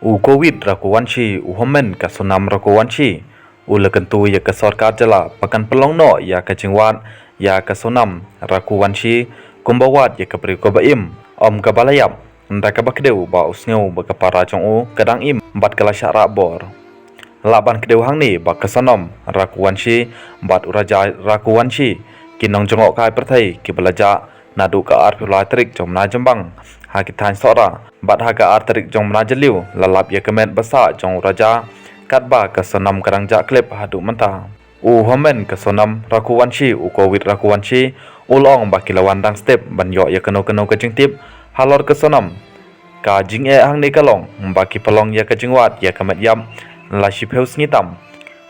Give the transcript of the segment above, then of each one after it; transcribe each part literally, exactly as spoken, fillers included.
U Covid Raghuvanshi, u hynmen ka Sonam Raghuvanshi, u la kyntu ïa ka sorkar jylla ba kan pynlong noh ïa ka jingwad ïa ka Sonam Raghuvanshi kumba wad ïa ka briew kaba im, ym kaba la ïap, ynda kaba kdew ba u sngew ba ka para jong u ka dang im bad ka la shah rah bor. Lah ban kdew hangne ba ka Sonam Raghuvanshi bad u Raja Raghuvanshi ki nongjngohkai pyrthei kiba la jah naduh ka arphew lai tarik jong u bnai Jymmang ha ki thaiñ Sohra, bad ha ka ar tarik jong u bnai Jylliew la lap ïa ka met ba sah jong u Raja, katba ka Sonam ka dang jah khlem haduh mynta. U hynmen ka Sonam Raghuvanshi, u Covid Raghuvanshi, u la ong ba ki la wan dang step ban ïoh ïa kano kano ka jingtip halor ka Sonam. Ka jingeh hangne ka long ba ki pynlong ïa ka jingwad ïa ka met ïap la shiphew sngi tam.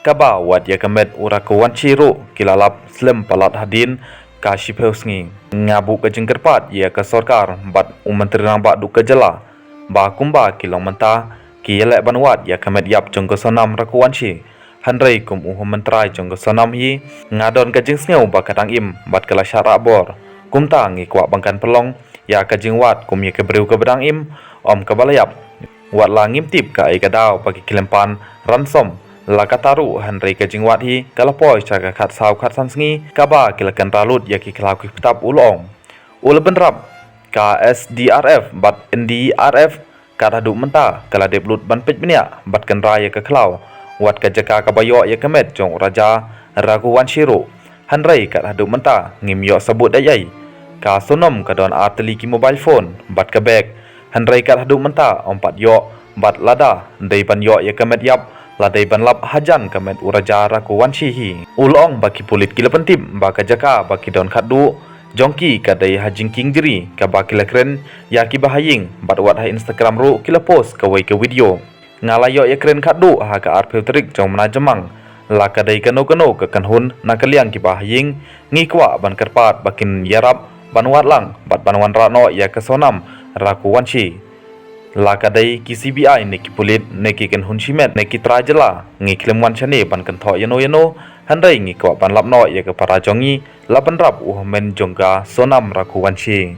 Kaba wad ïa ka met u Raghuvanshi ruh ki la lap slem palat hadien ka shiphew sngi. Nga buh ka jingkyrpad ïa ka sorkar bad u Myntri Rangbah duh ka jylla ba kumba ki long mynta ki ïaleh ban wad ïa ka met ïap jong ka Sonam Raghuvanshi. Hynrei kum u hynmen trai jong ka Sonam hi, nga don ka jingsngew ba ka dang im bad ka la shah rah bor. Kumta ngi kwah ba kan pynlong ïa ka jingwad kum ïa ka briew kaba dang im, ym kaba la ïap. Wat la ngim tip kaei ka daw ba ki khlem pan ransom la katta ruh, hynrei ka jingwad hi ka la poi sha ka khatsaw khatsan sngi kaba ki la kynrad lut ïa ki khlaw ki btap, u la ong. U la bynrap ka S D R F bad N D R F, kat haduh mynta ka la dep lut ban peit bniah bad kynrad ïa ka khlaw, wat ka jaka kaba ïoh ïa ka met jong u Raja Raghuvanshi ruh. Hynrei kat haduh mynta ngim ïoh sabut ei ei. Ka Sonam ka don ar tylli ki mobile phone bad ka bag. Hynrei kat haduh mynta ym pat ïoh, bad lada dei ban ïoh ïa ka met ïap, la dei ban lap hajan ka met u Raja Raghuvanshi hi. U la ong ba ki pulit ki la pyntip ba ka jaka ba ki don khatduh jong ki ka dei ha jingkieng jri kaba ki la kren ïa kiba ha ïing, bad wat ha Instagram ruh ki la post kawei ka video. Nga la ïoh ïa kren khatduh ha ka arphew tarik jong u bnai Jymmang. La ka dei kano kano ka kynhun na ka liang kiba ha ïing, ngi kwah ban kyrpad ba kin ïarap ban wad lang bad ban wanrah noh ïa ka Sonam Raghuvanshi. La ka dei ki C B I ne ki pulit ne ki kynhun shimet ne ki trai jylla, ngi khlem wan shane ban kynthoh ïano ïano, hynrei ngi kwah ban lap noh ïa ka para jong ngi, la bynrap u hynmen jong ka Sonam Raghuvanshi.